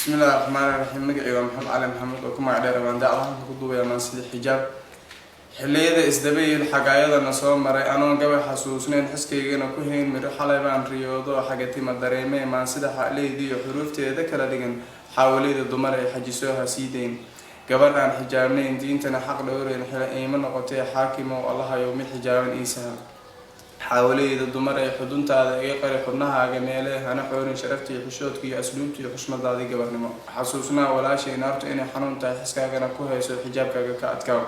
Bismillahi raxmaani raxiim. Magacii waa Maxamed Cali Maxamed oo ku magac dheer Abaandacda. Halka ku duubaya maansida xijaab. Xilliyada isdabayil xagaayadana soo maray, anoon gabay xasuusnayn, xiskaygana ku hayn miro, xalay baan riyoodo xagatima dareemee. Maansida xaaleydiiyo xuruufteeda kala dhigan, xaawaleyda dumar ay xajisoo ha sii dayn. Gabadh aan xijaabnayn, diintana xaq dhowreyn, xila iima noqotee. Xaakimow, Allahayow, mid xijaaban ii sahal. Xaawaleyda dumar ee xuduntaada iga qari, xubnahaaga meele hana xoorin sharaftii, xishoodka iyo asluubtii iyo xushmadaadii gabarnimo. Xasuusnaa, walaashay, naartu inay xanuun tahay, xiskaagana ku hayso, xijaabkaaga ka adkaaw.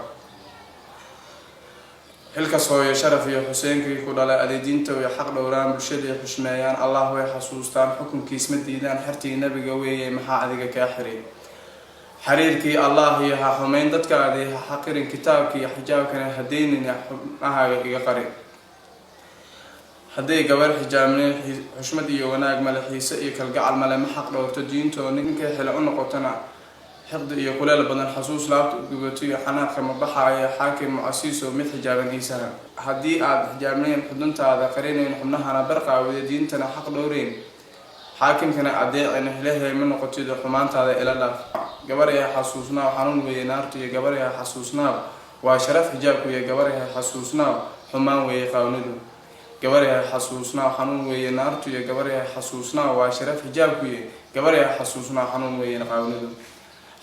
Xilkas hooyo, sharaf iyo Xuseenkii ku dhalay, adeediinta way xaq dhowraan, bulshadii xushmeeyaan, Allah way xasuustaan, xukunkiis ma diidaan, xertii Nabiga weeye. Maxaa adiga kaa xiray xiriirkii Allah? Iyo ha xumayn dadkaadii, ha xaqirin kitaabkii, xijaabkana hadaynin, xubnahaaga iga qari. Hadday gabar xijaabneen, xushmad iyo wanaag male, xiise iyo kalgacal male, ma xaq dhowrto diintoo, ninkay xile u noqotona xiqdi iyo kuleel badan, xasuus laabta gubato iyo xanaaqa ma baxaayo. Xaakim mucasiiso, mid xijaaban iisaha. Haddii aad xijaabnayn, xuduntaada qarinayn, xubnahana barqaawida, diintana xaq dhowreyn, xaakimkana adeecin, hilahay ma noqotido, xumaantaada ila dhaaf. Gabaryaha xasuusnaaw, xanuun weeye naartu iyo. Gabaryaha xasuusnaaw, waa sharaf xijaabku iyo. Gabaryaha xasuusnaaw, xumaan weeye qaawnidu. Gabaryaha xasuusnaaw, xanuun weeye naartu iyo. Gabaryaha xasuusnaaw, waa sharaf xijaabkuye. Gabaryaha xasuusnaaw, xanuun weeye qaawnidu.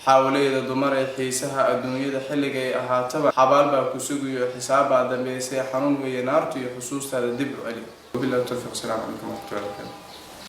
Xaawaleyda dumaray, xiisaha adduunyada xilligay ahaataba, xabaal baa ku sugayo, xisaabbaa dambeysay. Xanuun weeye naartu iyo, xusuustaada dib u celi. Wabillahi tawfiiq. Asalaamu calaykum waraxmatullahi wabarakatu.